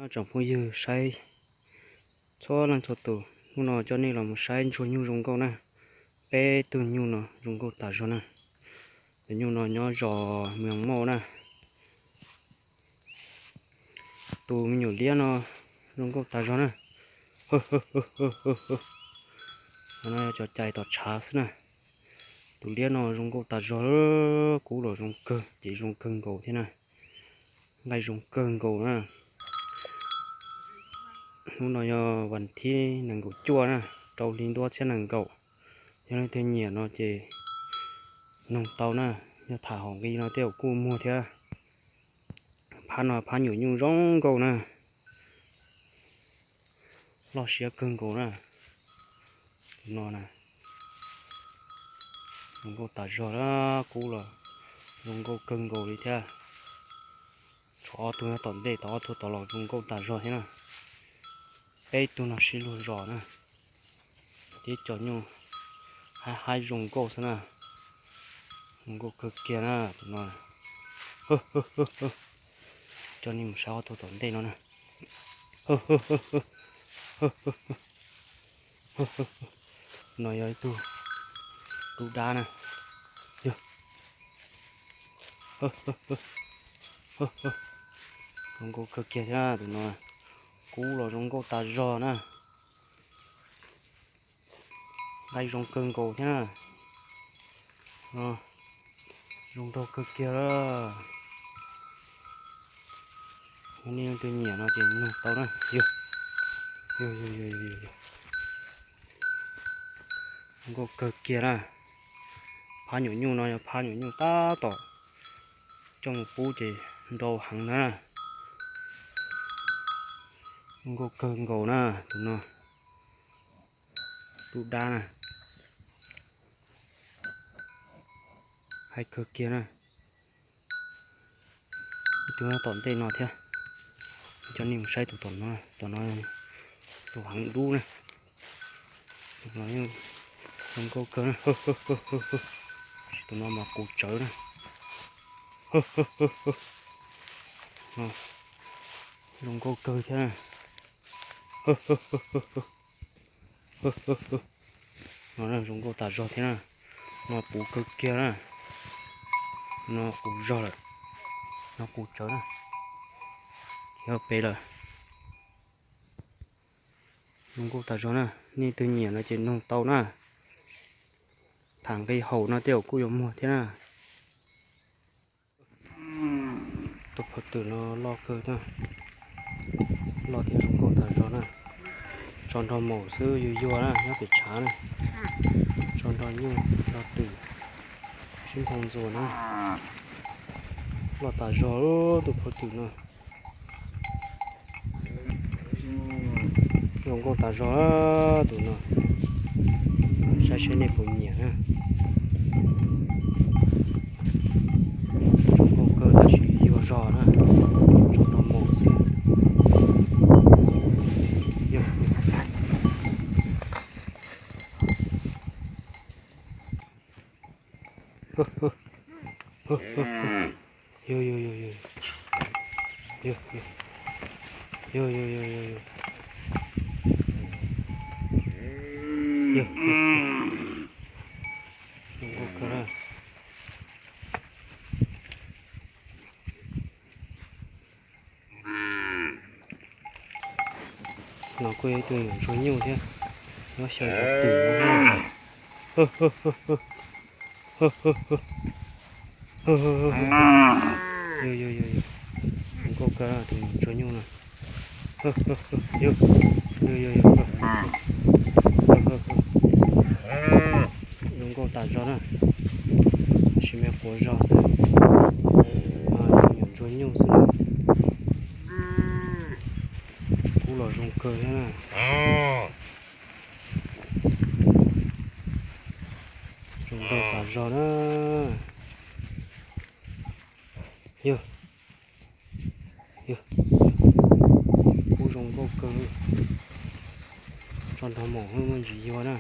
Tsoom phooj ywg saib txhua leej txhua tus, hnub no coj nej los mus saib ntsuag nyuj zoo nkauj na. Peb tug nyuj no zoo nkauj tas zog na. Tus nyuj no nyob zos Mws Mauj na. Tus me nyuam liab no zoo nkauj tas zog na. No yog cov cai tom tshav xwb na. Tus liab no zoo nkauj tas zog, kub los zoo kawg, ces zoo kawg nkaus thiab na. Nqaij zoo kawg nkaus na. Hnub no yog vas thib nees nkaum cuaj na, rau hli ntuj txhiab nees nkaum. Yog leej twg nyiam no ces noog tau na, yog tham hauv nqi no tej zaum kuj muag thiab. Phab no phab nyuam nyuj zoo nkauj na, loj siab kawg nkaus na. Tus no na, zoo nkauj tas zog na, kub los zoo nkauj kawg nkaus li thiab. Tshuav ob tug nyob tom ntej, tod ob tug tod los zoo nkauj tas zog thiab na. Peb tug no sib luag zos na, tib co nyuj haib haib zoo nkauj xwb na. Zoo nkauj kawg kiag na tus no. Coj nej mus saib ob tug tom ntej no na. No yog ib tug dub dab na. Yog, zoo nkauj kawg kiag thiab tus no. Kub los zoo nkauj tas zog na. Nqaij zoo kawg nkaus thiab na. Zoo nraug kawg kiag lawm. Yog nej leej twg nyiam no ces nug tau na. Yog, yog, yog, yog, yog, yog. Zoo nkauj kawg kiag na. Phab nyuam nyuj no yog phab nyuam nyuj tab tom coj mus pub ces nrau heev na. Zoo nkauj kawg nkaus na tus no. Dub dab na. Haib kawg kiag na. Ib tug nyob tom ntej no thiab. Coj nej mus saib tus tom no, tom no tus heev dub na. Tus no zoo nkauj kawg na. Tus no mas qus tsawv na. Zoo nkauj kawg thiab na. No zoo nkauj tas zog thiab na. No puv kawg kiag na. No qus zog lawm. No qus tsawv na. Yog pem lawm. Zoo nkauj tas zog na, nej leej twg nyiam no ces nug tau na. Tham nqi haum no tej zaum kuj yuav muag thiab na. Tus phau twm no loj kawg na, loj thiab zoo nkauj tas zog na. Tso nrog maum xwb yuag yuag na, nyob pem tshav na. Tso nrog nyuj nrog twm sib nphau ntxuas na. Loj tas zog tus phau twm no. Zoo nkauj tas zog tus no. Saib seb nej puas nyiam na. Zoo nkauj kawg tab sis yuag zog na. Tso nrog maum xwb. Yog, yog, yog, yog. Yog, yog, yog, yog, yog. Yog, yog, yog. Zoo nkauj kawg na. No kuj yog ib tug nyuam ntsuag nyuj thiab, nyob xyaw cov twm no. Yog, yog, yog, yog. Zoo nkauj kawg tus nyuam ntsuag nyuj no. Yog, yog, yog, yog. Zoo nkauj tas zog na, tab sis me quav zog xwb. Nyuam ntsuag nyuj xwb na. Kub los zoo kawg thiab na. Zoo nkauj tas zog na. Yog, yog, kub zoo nkauj kawg. Tso nrog maum muaj ntsis yuag na.